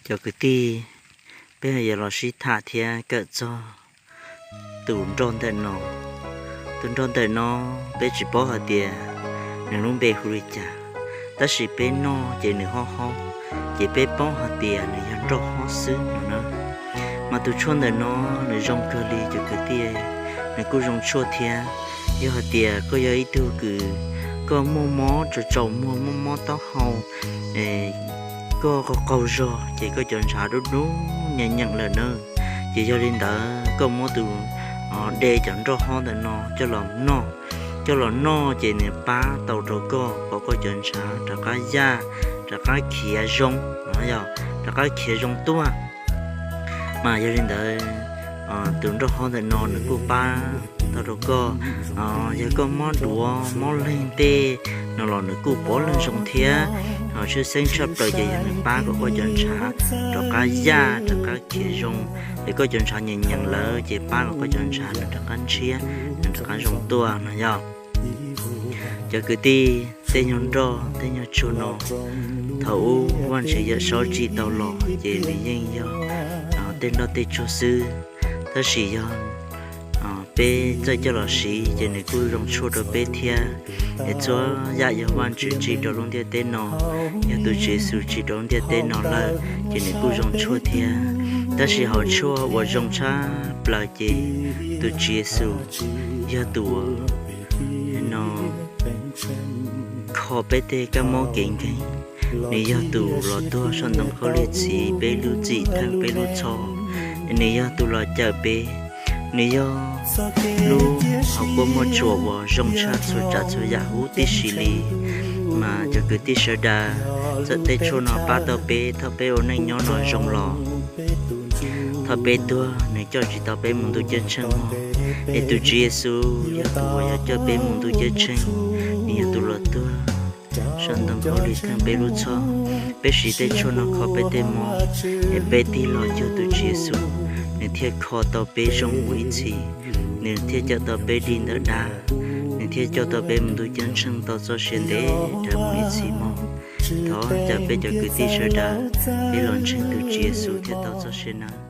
Cov kwv tij, peb yuav los sib tham thiab kawm txog tus nroj ntawm no. Tus nroj ntawm no peb tsis paub hais tias nws lub npe hu li cas, tab sis peb noj ces nws hob hob, ces peb paub hais tias nws yog nroj hob xwb no na. Mas tus tshuaj ntawm no nws zoo kawg li cov kwv tij, nws kuj zoo tshuaj thiab. Yog hais tias koj yog ib tug kws koj muaj mob tsaus tsaus muag, muaj mob taub hau, koj qaug qaug zog ces koj cov ntshav dub dub nyeem nyeem lawm na. Ces yog li ntawd koj muab tus, de cov nroj hob ntawm no coj los noj, coj los noj ces nws pab tau rau koj kom koj cov ntshav rov qab yaj, rov qab khiav zoo, yog rov qab khiav zoo tuaj. Mas yog li ntawd, tus nroj hob ntawm no nws kuj pab tau rau koj. Yog koj mob duav mob leeg tej no los nws kuj pov leej zoo thiab. Tshwj xeeb tshaj plaws ces yog nws pab kom koj cov ntshav rov qab yaj rov qab khiav zoo, es koj cov ntshav nyeem nyeem lawm ces pab kom koj cov ntshav nws rov qab ntshiab, nws rov qab zoo tuaj no yog. Cov kwv tij, tej nyuag nroj tej nyuag tsuag no, thaum ub Vajtswv Yawm Saub tsim tau los ces nws yeej yog tej nroj tej tsuag xwb. Tab sis yog peb txawj coj los siv ces nws kuj zoo tshuaj rau peb thiab. Es txhua yam yog Vajtswv tsim rau lub ntiaj teb no, yog tus Tswv Yexus tsim rau lub ntiaj teb no lawm ces nws kuj zoo tshuaj thiab. Tab sis hauv tshuaj uas zoo tshaj plaws ces tus Tswv Yexus yog tus uas no kho peb tej kab mob kev nkeeg. Nws yog tus los tuag saum ntoo khaub lig txhiv peb lub txim theej peb lub txhoj. Nws yog tus los cawm peb. Nws yog lub hauv paus muaj tsuas uas zoo tshaj txhua tsav txhua yam huv tib si li. Mas cov kwv tij sawv daws, txawm tej tshuaj no pab tau peb thaum peb ua neej nyob no zoo los, thaum peb tuag nws coj tsis tau peb mus ntuj ceeb tsheej mog. Es tus Tswv Yexus yog tus uas yuav coj peb mus ntuj ceeb tsheej. Nws yog tus los tuag saum ntoo khaub lig theej peb lub txhoj. Peb siv tej tshuaj no kho peb tej mob, es peb tig los cuag tus Tswv Yexus, nws thiaj kho tau peb zoo mus ib txhis. Nws thiaj cawm tau peb dim ntawm dab, nws thiaj coj tau peb mus ntuj ceeb tsheej tau txoj sia ntev dhawv mus ib txhis mog. Thov caw peb cov kwv tij sawv daws, peb los ntseeg tus Tswv Yexus thiaj tau txoj sia nawb.